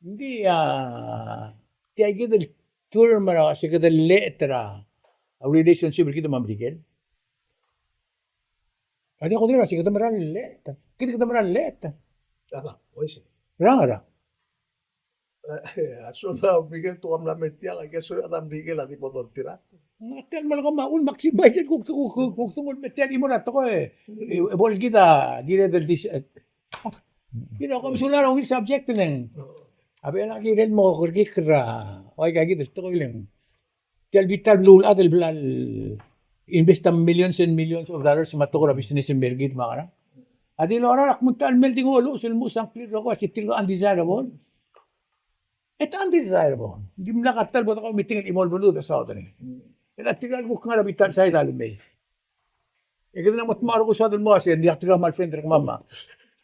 Ng di a, tia kid el term er a se kede late er a relationship er kid me a Merikel. A di ko di er a se kede mera el late. Kid kede mera el late. Rang, rang. A soldau er a Merikel a tuka mla mer tiang, aike el soldau er a Merikel a di bo doltirakl. Ng tia el melekoi me a ul maximize el kuk, kuk, kuk, kuk, kuk, me tia el chimo er a tekoi e, e bo el kid a kired el dis, e, you know, kom sulang er a ungil subject e ng. A Belau a kirel mo kerekikl er a, ua ika kid el tekoi e ng. Tia el bita el beluulechad el bla el invest a millions and millions of dollars me a tekoi er a business el mei er kid me a ngerang. A di lorael a kmo ng ta el mei el di ngoluches el mo sang clear el rokui a se tirka undesirable. E te undesirable. Dimlak a ta el bo dekau meeting el chimo el beluu e saod er ngii. E a tirka el kuk ngar er a bita el side a lemei. E kede mo dmak el rokui e saod el mo uase ng diak tirka el mal friend er kemam.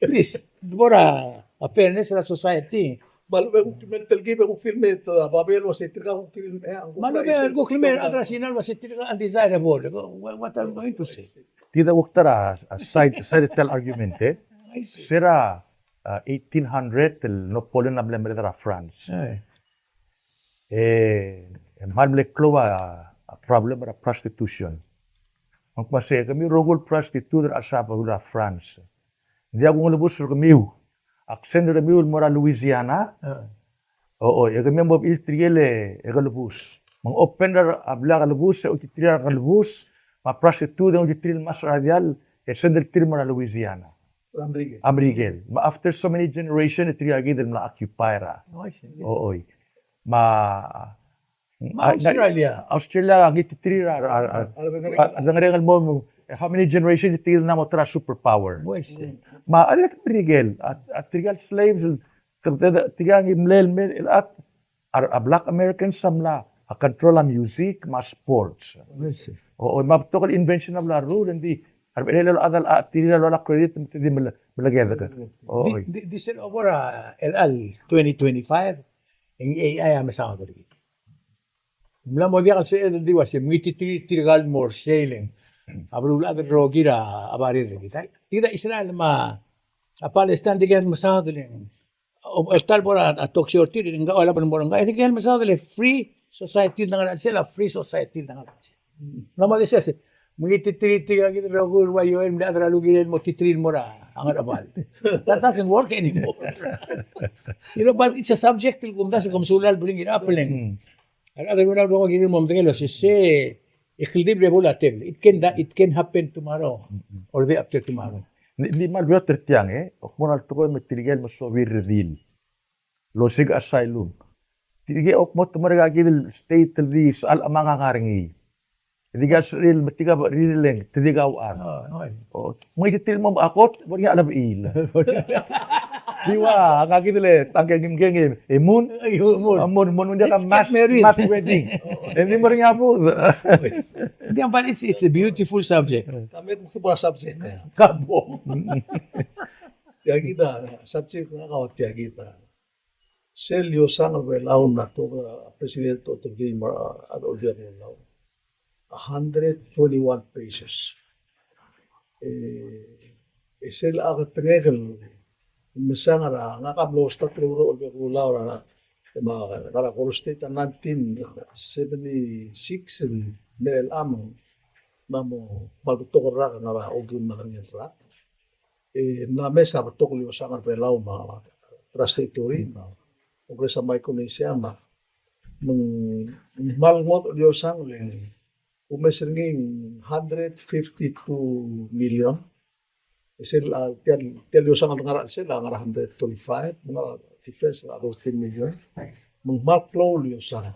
Please, de bo er a fairness er a society. Me a lechub e kuk di mei el telkib e kuk di mei a babier el uase tirka kuk di mei a, me a lechub e kuk di mei a rechad er a Sina el uase tirka undesirable. What, what are we going to say? Tia kuk ta er a, a side, side er tia el argument, e. I see. Se er a, a, eighteen hundred el Napoleon a mle merreder er a France. E, e kmal mle klou a, a problem er a prostitution. Me ng kmo se kemiu el rokui el prostitute er a chelsel a beluu er a France. Ng diak kungelebus er kemiu. Ak send er kemiu el mo er a Louisiana. O, o, e kemiu a mo bechil tirke el, e, kelebus. Me ng open er a blil a kelebus, e oititerir a kelebus, me a prostitute e ng oititerir el mask er a diall, e send er tir el mo er a Louisiana. A Merikel. A Merikel. Me after so many generation, e tirka kid el mla occupy er a. O, oi. Me a, Australia. Australia a ngititerir a, a, a, a, a, dengereng el mo, e how many generation e tirka kid el mla mo ta er a superpower. Me a, a Merikel, a, a tirka el slaves, el, tirka kid el mle el, el, a, a black Americans a mla, a control a music, me a sports. O, o, me a betok el invention a bla leruul, e ng di, a rebechel el chad a, a, tirka el loia credit, me te di mele, melekedek. O, di, di, di sel over a, el, el twenty twenty-five, e ng A I a mesaod er kid. Ng mla mo diak el sebeched el di uase, mngititerir tirka el mo er sei le ng. A beluulechad el rokir a, a barir er kid. Tia Israel me a, a Palestine tirke el mesaod el ng. O, el ta el bo er a, a talk show er tir, e ng kau a lebo el mo er ngka, e tirke el mesaod el free society el dengar er a chelsel, a free society el dengar er a chelsel. Ng mla mo di sei, mngititerir tirka kid el rokui el ua Yoel el mle chad er a lukirel el mo titerir el mo er a Ngerchebal. That doesn't work anymore. You know, but it's a subject el kumdasu e kom sulang el bring it up el ng. A rechad er a Belau a rokui a kirir el mo medengei el uase se, e kldibel e bo er a tebel. It can, it can happen tomorrow or the day after tomorrow. Ng di, ng di kmal beot er tiang, e. Ak mo er a tekoi me tirke el mesorir el redil el osiik a asylum. Tirke el kmo te mo er a kid el state el di sechal a manga ngar er ngii. Di ka sel me tirka bo rirellii, te di kau a. O, mngititerir el mo a kot, bo er ngii a chelebechiil. Di ua, ngka kid el tang ke ngii me ngii, e, e mong. E mong. A mong, mong, mong, diak a mass, mass wedding. E di mo er ngii a bud. Di, but it's, it's a beautiful subject. Ka mei kuk se bo er a subject. Ka bo. Tia kid a subject, ngak a tia kid a. Sel iosang er a Belau, ng mla tuobed a President Otebedii me a, a Olbiil er a Kelulau. A hundred twenty-one pages. E, E sel a ketengek el mesang er a, ngak a mlo start el oureor er a Olbiil er a Kelulau er a, me a ngar er a Koror State er a nineteen seventy-six el mei er chelechang, me a mo kmal betok el rak a ngar er a Oreor me a Denmark. E mla mes a betok el iosang er a Belau me a Trust Territory me a Congress of Micronesia me a, me ng kmal ngodech el iosang le ng kumes er ngii a hundred fifty-two million. E sel, a, tia el, tia el iosang el ngar er a chelsel a ngar er a hundred twenty-five, ngar er a difference er a thirteen million. Me ng kmal klou el iosang.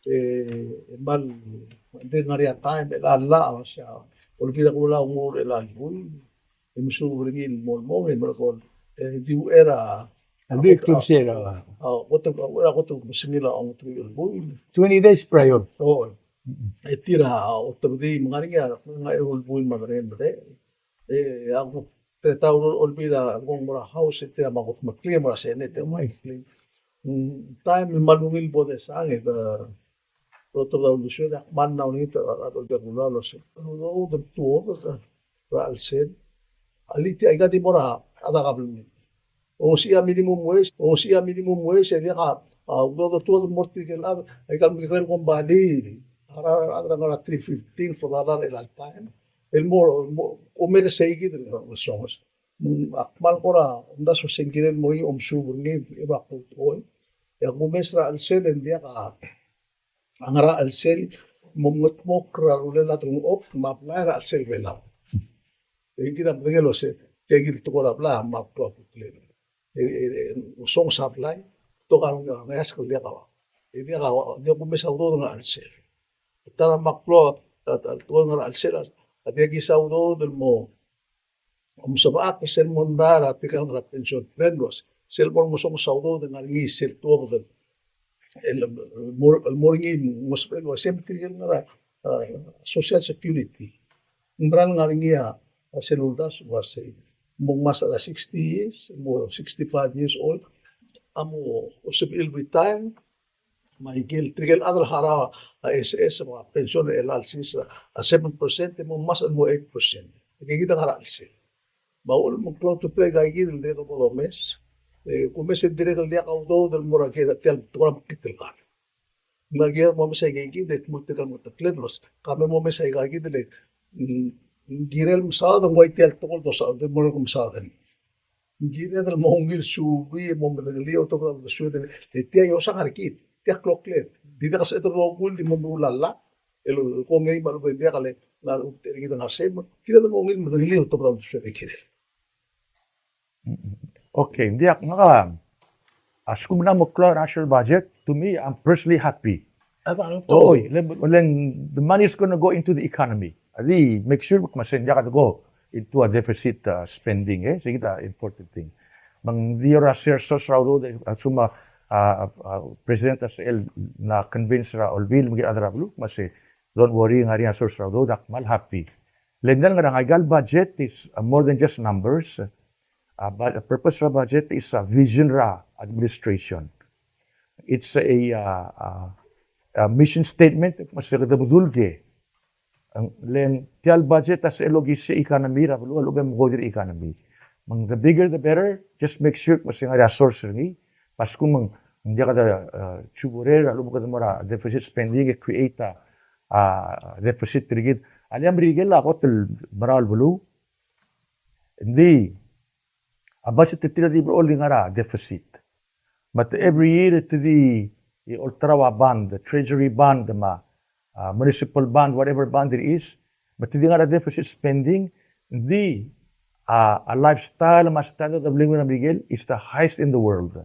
E, e kmal, ng di ngar er ngii a taem el llach, a, uaisei, Olbiil er a Kelulau a nguu er chelecha el buil, e mesuub er ngii el mo el mong, e merekong, e di uchei er a, a, di a, klumsel a, a, kot el, a, kot el mesengil a ongeteruich el buil. Twenty days prior. O, e tir a otobedii me ng ngar er ngii a, ng ngar er a eru el buil me a derengel, e, a kuk te ta er a Olbiil a kuk mo er a House, e tir a mo kuk meklii mo er a Senate, e mo meklii. Mm, taem el kmal ungil bo desang, e te, rotobed a uldesued, e ak kmal mla olengit er a rechad er a Olbiil er a Kelulau el uasei, udoud el tuobed er a chelsel. Alii, tia, aika di mo er a, a rechad er a government. Osisiu a minimum wage, osisiu a minimum wage, e diak a, a, udoud el tuobed el mo er tirke el chad, aika el mekekerei el kombalii, a rechad er a ngar er a three fifteen for dollar er chelecha el taem. El mo, mo, omes er seikid el ngesonges. Mm, ak kmal kora omdasu e ng kirel el mo er ngii e omesuub er ngii, e bo ak lmuut el, e ak kumes er a chelsel e ng diak a, a ngar er a chelsel, mo mengedmokl er a rolel a delengchokl me a blai er a chelsel Belau. E kid a medengei el uasei, tia kid el tekoi er a blai a kmal klou a kuk le. E, e, e, ngesonges a blai, betok a ngeasek el diak a, e diak a, diak kumes a udoud el ngar er a chelsel. Ta er a kmal klou a, a, a tekoi el ngar er a chelsel, a diak kisa udoud el mo omesebechakl er sel mondai er tirke el ngar er a pension plan el uasei, sel bo lngesonges a udoud e ng ngar er ngii sel tuobed el, el mo, el mo er ngii, mo sebechel el uasei, me tirke el ngar er a, a, Social Security. Ng mera el ngar er ngii a, a sel uldasu el uasei, mo ngmasech er a sixty years, mo sixty-five years old, a mo sebechir el retire, me aike el tirke el chad el harau a SS me a pension er chelecha el sils a seven percent, e mo ngmasech el mo eight percent. Aike kid a ngar er a chelsel. Me a uchul me ng klou a ultutelel aika kid el dirrek el bo domes. E kumes e ng dirrek el diak a udoud el mo er a ker, tia el tekoi er a mekngit el kar. Me a ker mo mes aika kid e kmo tirke el meketeklel el uasei, ka me mo mes aika kid el, mm, ng kirel mesaod e ng ua tia el tekoi el dosaod, el mo er a mesaod. Ng kired el mo ungil suubii e mo medengelii a otobed a uldesued el, e tia iosang a rekid, tia klokled. Di diak a sebeched el rokui el di mo meruul a llach el kongei me a lechub e ng diak le ng ngar er kid el ngar er sei, me kired el mo ungil medengelii a otobed a uldesued el kirel. Okay, ng diak, ngak a, a lsekum ng mo klou a national budget, to me, I'm personally happy. Oi, le, le, the money is gonna go into the economy. A di make sure me kmo se ng diak de go into a deficit, uh, spending, e. Sei kid a important thing. Me ng di er a sel source er a udoud, a lsekum a, a, a, President a sel mla convince er a Olbiil me a rechad er a beluu, me sei, don't worry, ng ngar er ngii a source er a udoud, ak kmal happy. Le ng di ngar er ngii a, aika el budget is, uh, more than just numbers. A, bu-, a purpose er a budget is a vision er a administration. It's a, uh, uh, a mission statement, me se kede bedul ke. Le ng tia el budget a sel okisii a economy er a beluu, a lechub e ng mekodir a economy. Me ng the bigger the better, just make sure me se ng ngar er ngii a source er ngii. Me a lsekum ng diak de, uh, chuburel, a lechub e kede mo er a deficit spending, e create a, uh, deficit er kid. A lea Merikel a kot el merau el beluu. Ng di, a budget er tir a di blechoel di ngar er a deficit. Me te every year te di olterau a bond, treasury bond, me a, a, municipal bond, whatever bond it is, me te di ngar er a deficit spending, ng di, a, a lifestyle me a standard of living er a Merikel is the highest in the world.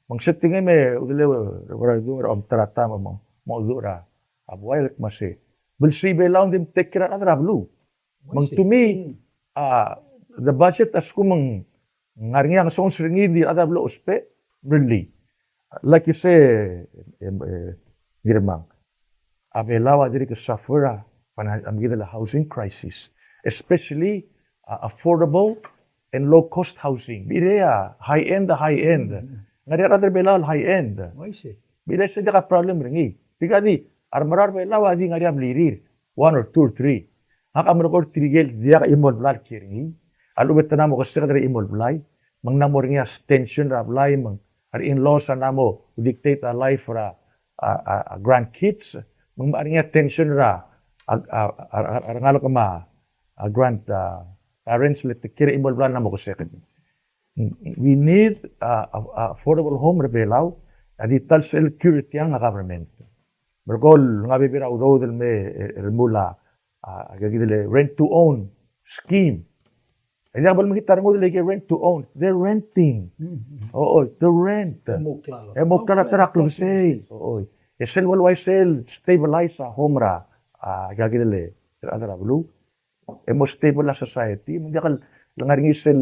Me ng setengem e, udeleu, er a, er a, er a, omtara ta me, me, me udu er a, a buai el kmo se, belsii Belau ng di mtake care er a rechad er a beluu. Me ng to me, a, the budget a lsekum ng ngar er ngii a ngesonges er ngii, di a rechad a blo ousbech, really. Like you say, em, e, Ngirmang, a Belau a dirk suffer a, finan-, a mekngit el housing crisis, especially, a, affordable and low cost housing. Mle a high end, a high end. Ng ngar er ngii a rechad er a Belau el high end. Mle se diak a problem er ngii. Tirka di, a remerau er a Belau a di ngar er ngii a blirir, one or two or three. Ngak a melekoi er tirke el diak a chimo el blal kiei er ngii. A lechub e te mla mo keseked er a chimo el blai, me ng mla mo er ngii a tension er a blai, me ng a re in-laws a mla mo dictate a life er a, a, a, a grandkids, me ng mla er ngii a tension er a, a, a, a, a rengalek me a, a grand, a, parents le te kiei er a chimo el blai el mla mo keseked. We need a, a, a affordable home er a Belau, a di ta el security er a government. Merekong, ng bebil er a udoud el me, el remuul a, a, aika kid el rent to own scheme. E diak bo lemekngit a rengud el aike rent to own. They're renting. Mm. Oo, the rent. E mo klalo. E mo klalo a ta er a klebesei. Oo. E sel bo el uaisei el stabilize a home er a, a, aika kid el, el chad er a beluu. E mo stable a society, me ng diak el ngar er ngii sel,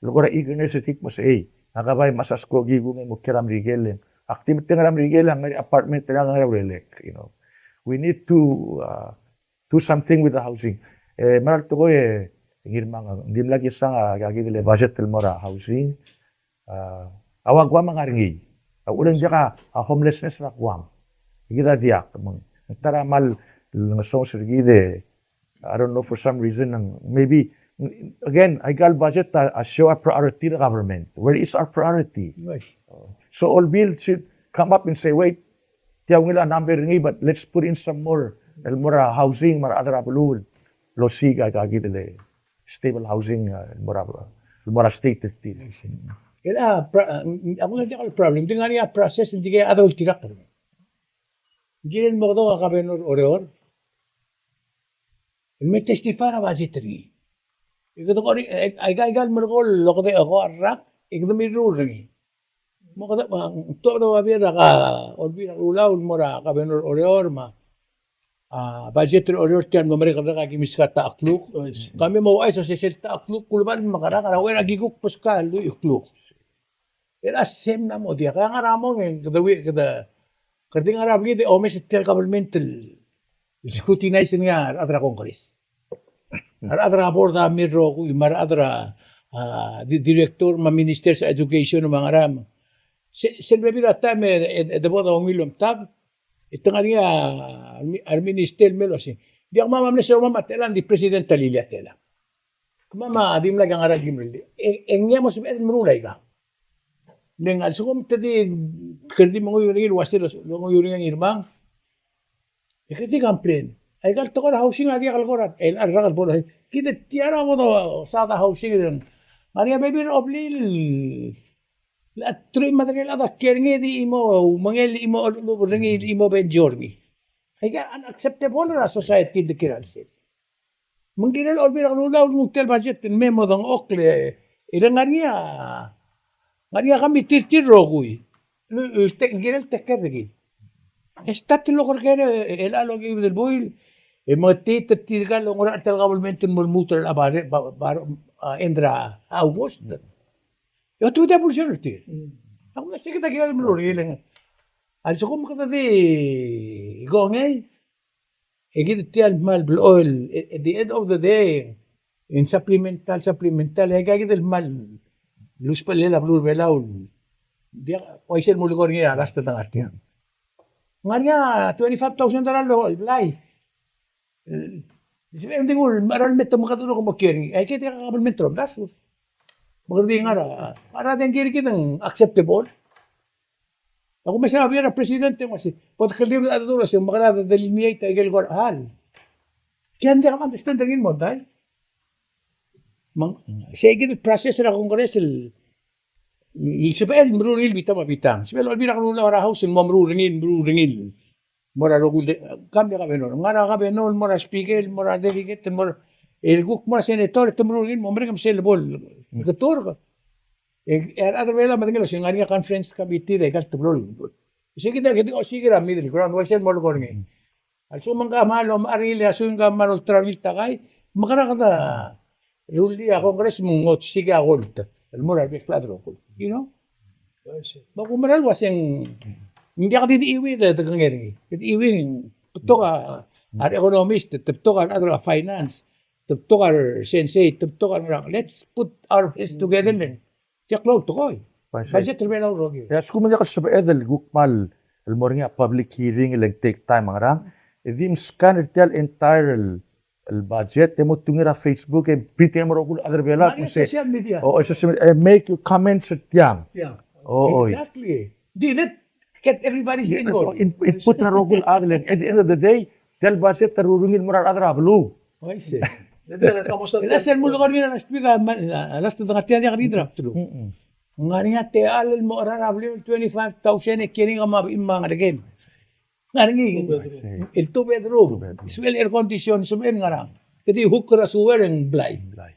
el kora eagerness el kmo se, ei, ngak a bai mesa skoki kung e mo kiei er a Merikel. Ak di metengel er a Merikel, ngar er ngii a apartment, ngar er ngii a urerek, you know. We need to, uh, do something with the housing. E, mera el tekoi, e, Ngirmang, ng dimlak kisang a, aika kid el budget el mo er a housing. A, a ua Guam a ngar er ngii. A uchul e ng diak a homelessness er a Guam. E kid a diak, me ng ta er a kmal ngesonges er kid e, I don't know, for some reason, ng, maybe, again, aika el budget a, a show a priority er a government. Where is our priority? Right. So Olbiil should come up and say, wait, tia ungil a number er ngii, but let's put in some more, el mo er a housing, me a rechad er a beluu el osiik aika kid el stable housing, a, el mo er a, el mo er a state er tir. I see. Kid a, pra-, a, a, a problem, ng di ngar er ngii a process, ng di kid a chad el oltirakl er ngii. Ng kirel mo okedong a governor er Oreor el me testify er a budget er ngii. E kede kora, e, aika, aika el merekong el okedei a ko er a rak, e kede mirruul er ngii. Me kede, me, te okedong a babier er a Olbiil er a Kelulau el mo er a governor er Oreor me a, a, budget er Oreor, tia el mo merek er a ki meskau a ta el kluk. Kemiu mo ouchais el sesei el ta el kluk, kulebal me a kerak, a uchei er a ki kuk meskau a lluich el kluk. E a same a mo diak, a ngar er a mong e kede ui-, kede, kede di ngar er a blid e omes er tia el government el scrutinize er ngii a rechad er a Congress. A rechad er a board a mei el rokui, me a rechad er a, a, di-, director, me a ministers er a education, me a ngerang. Se-, sel bebil er a taem e, e, e de bo dongil el omtab, e te ngar er ngii a, a re minister el mei el uasei, diak, kemam a mle soam a techellang, ng di president a lilia a techellang. Kemam a dimlak a ngar er a ki mle. E, e ngii a mo sebeched el meruul aika. Le ng a lsekum te di, kede di menguiu er ngii el uasei, lo, lo menguiu er ngii a Ngirmang. E kede di complain. Aika el tekoi er a housing a diak el kora, el, el rak el bo el, kid tia er a bo dosaod a housing er ngii. Ngar er ngii a bebil er a Olbiil, le a truich me a tedei el chad a kiei er ngii, di chimo, umengel, chimo, lechub er ngii, chimo benjo er ngii. Aika unacceptable er a society el de kiei er a chelsel. Me ng kirel Olbiil er a Kelulau el nguu tia el budget el me mo dengchokl e le ngar er ngii a, ngar er ngii a committee er tir el rokui el, el te-, kirel take care er kid. E start el oker er kid el, el, el okiu el buil, e me tir, tir, tirka el ongeru el ta el government el mo lmuut er a ba-, ba-, ba-, a, end er a August. E otobedii a function er tir. A kumdasu e kid a kired el meruul er ngii. A lsekum kede di kongei, e kid tia el kmal blechoel, at the end of the day, in supplemental, supplemental, e aika kid el kmal lusbechel a beluu er a Belau. Diak, uaisei el mulekoi er ngii a last el ngar tiang. Ngar er ngii a twenty-five thousand dollar el blai. E, sebechem di nguu el mera el me te mekederuk el mo kiei er ngii. Aike diak a kabelment er a omdasu. Me kede di ngar er a, ngar er a dengki er kid e ng acceptable. Ak omes er a babier er a president e ng uasei, bo dekeldibel a dedu el uasei, me kede delineate aike el kora chad. Tia ng diak a understand er ngii el mondai. Me ng, sei kid el process er a Congress el, el sebechel el meruul er ngii el bitang me a bitang. Sebechel el Olbiil er a Kelulau er a House el mo meruul er ngii, meruul er ngii. Mo er a rokui el, kam el governor, ngar er a governor, mo er a speaker, mo er a delegate, mo er a, el kuk mo er a senator, e te meruul er ngii el mo merek me sel bo el keturk. E, e a rechad er a Belau a medengei el uasei ng ngar er ngii a conference committee er aika el teblo el. Sei kid a kede osiik er a middle ground, uaisei el mo lekoi er ngii. A lsekum ng kmal omechar er ngii e a lsekum ng kmal olterau er ngii el takai, me kede rullii a Congress me ng osiik a gold el mo er a rebek el chad el rokui. You know? Me a kumerang el uasei ng diak di diuii e de kengei er ngii. Diuii, betok a, a re economist, betok a re finance, betok a re sensei, betok a re ngerang. Let's put our heads together then. Tia klou el tekoi. Budget er a Belau el rokui. E a lsekum ng diak el sebeched el kuk kmal el mo er ngii a public hearing el ng take time me a ngerang, e di meskang er tia el entire el el budget, e mo tungil er a Facebook, e print er ngii el mo er a rokui el chad er a Belau, me se, social media. O, o, social media, e make your comments er tiang. Yeah. O, oi. Exactly. Di let get everybody's involved. In, input er a rokui el chad, le at the end of the day, tia el budget a rurungil el mo er a rechad er a beluu. Oi, se. Tia el mlo er ngii a last week, a, a, last week a ngar tia el diak di draft lu. Mm-mm. Ngar er ngii a techall el mo er a beluu el twenty-five thousand e kiei er ngii me a, me a ngar er ngii. Ngar er ngii el two bedroom. Two bedroom. Sebechel air condition, sebechel ngerang. Kede hook er a sewer e ng blai. Blai.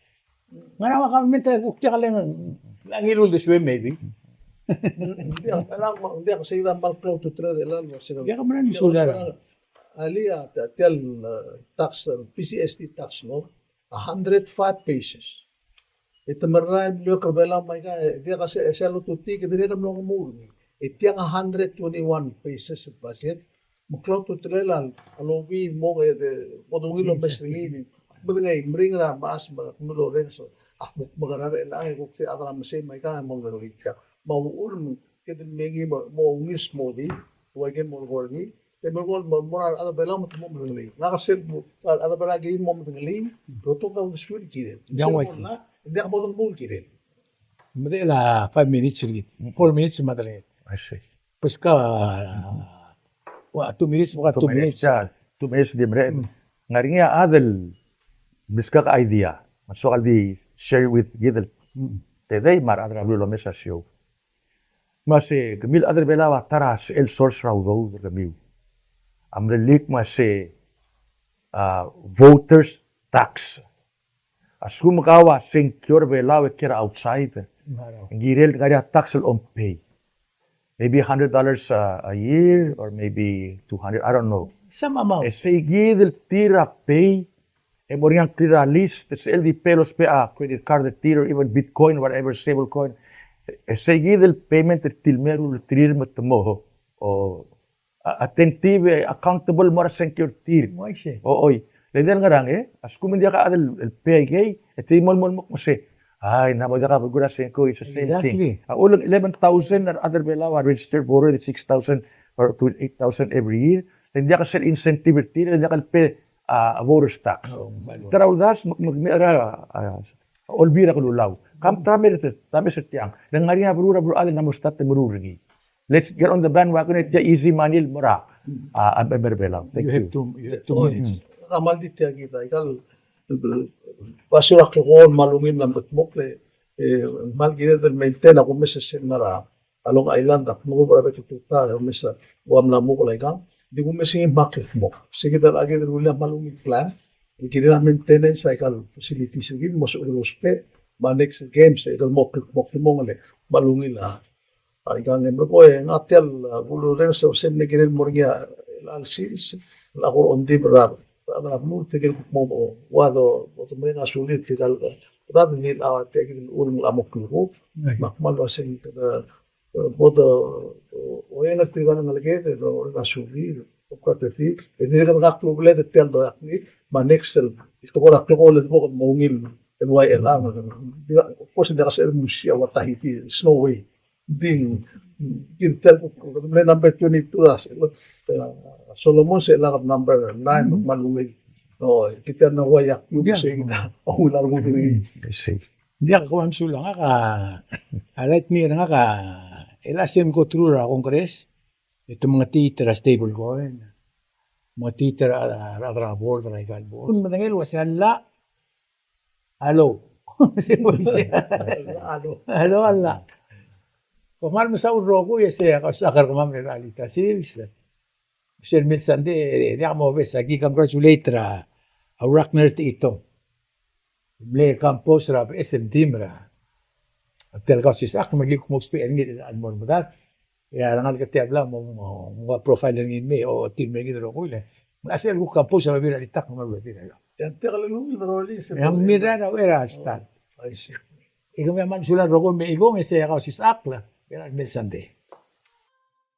Ngerang a government a kuk diak le ng ngiluu el de sebechel maybe. Ng diak, ng diak, ng diak sei a kmal klou a ultutelel el mo sei. Diak a mera el mesulang. Alii a tia, tia el, eh, tax, eh, P G S T tax law, a hundred five pesos. E te merael el bliok er a Belau me aika, e diak a se, se a lotutii, e dirrek el mlo ngemuul er ngii. E tiang a hundred twenty-one pesos el budget, me klou a ultutelel a lobby el mo, e de, mo dungil el omes er ngii, me de ngii, meringel a remechas me a kmal orrenges, a kuk mekerang e kuk tia a chad er a mesei me aika, e mo medengelii tia. Me a uchul me kede mei ngii me, mo ungil smodii, ua ike el mo lekoi er ngii, e te melekoi el mo, mo er a rechad er a Belau me te mo medengelii. Ngak a sel mo, a rechad er a Belau a kirel mo medengelii, e te otobed a uldesuir el kirel. Ng diak mo dengelii el kirel. Medechel a five minutes er kid. Four minutes me a delengit. I see. Pues ka, ua, two minutes, bka two minutes. Two minutes, yeah. Two minutes di merek. Mm. Ngar er ngii a chad el meskak a idea. Me ng soak el di share with kid el. Mm. Tedei me a rechad er a beluu el omes a show. Me se, kemiu el chad er a Belau a ta er a sel source er a udoud er kemiu. A mle leak me se, a, voters tax. A lsekum kau a sengkio er a Belau e kiei er a outside, ng kirel ngar er ngii a tax el om pay. Maybe a hundred dollars a, a year, or maybe two hundred, I don't know. Some amount. E sei kid el tir a pay, e mo er ngii a ngklir a list, e sel di pay el ousbech a credit card er tir, or even Bitcoin, whatever, stablecoin. E sei kid el payment er tir el meruul er tir me te mo, o, a, attentive, e, accountable el mo er a sengkio er tir. Uaisei. O, oi. Le diak el ngerang, e? A lsekum ng diak a chad el, el pay aikei, e te di mo, mo, mo, mo se. Ai, ng mo diak a belkul a sengkio, it's the same thing. Exactly. A, uchul ng eleven thousand a rechad er a Belau a registered voter, six thousand or to eight thousand every year. Le ng diak sel incentive er tir, le ng diak el pay, a, a voters tax. Oh, my Lord. Ta er a uldasu, me, me, me, a, a, a Olbiil er a Kelulau. Kam ta me, ta me se tiang. Le ng ngar er ngii a beluu, a beluu el chad el ng mo start el meruul er ngii. Let's get on the bandwagon, e tia easy money el mo er a, a, a, a, Belau. Thank you. You have two, you have two minutes. Kmal di tia kid, aika el, basio er a klekool me a ungil el mla mekedmokl, e, kmal kired el maintain a kumes er sel ngar er a Long Island, ak mo er a bek el tutau, e, kumes a, ua mla mo er aikang, di kumes er ngii me a kldmokl. Sei kid a, kid a rullii a kmal ungil plan, el kirel a maintenance er aika el facilities er kid, mo sebechel el ousbech, me a next games, e, kldmokl, kldmokl, kldmokl, e, kmal ungil a, Aikang e melekoi e ngak tia el, a, kulureng se, se ng kirel mo er ngii a, el sils, el ko er a ongdibel er a, er a beluu, tirke el kuk mo, mo, ua do, mo mereng a sulir tirka el, a, dad ngii el, a, tia kid el uleng el mo klukuk, me ak kmal uasei kede, e, bo de, o, oeng er tirka el ngeleked, e, do, mereng a sulir, Obka te di, e dirrek el ngak a klubeled er tia el doiak ngii, me a next el, el tekoi er a klekool el bo kede mo ungil, el ua el ang, di, of course, ng diak a sebeched el musiu a ua Tahiti, there's no way. Di, di tia el, kede mle number twenty-two er a, e, Solomon se el number nine, me a ungil. No, tia el ua iak, ungil a rengud er ngii. Diak, ko mesulang, ngak a, a right, ni ngak a, el a sel kot er a Congress, e te mengetiit er a stablecoin. Mengetiit er a, er a, er a board, er aika el board. Kuk medengei el uasei a llach. Hello. Hello, a llach. Ko kmal mesaul el rokui e sei a kausisechakl er kemam er a elita sils. Sel mle Sunday, e diak mobes a ki congratulate er a Urakner Techitong. Mle compose er a beches el team er a, tia el kausisechakl me ki kuk mo ousbech er ngii el mo er medal. E a rengalek er tia el bla mo, mo, mo profile er ngii el mei, o team er ngii el rokui el. Me a sel kuk compose a bebil er a elitakl me a bebil er a. E a mirrael a uchei er a start. I see. E kemiu a kmal mesulang el rokui me a ikung e sei a kausisechakl er a mle Sunday.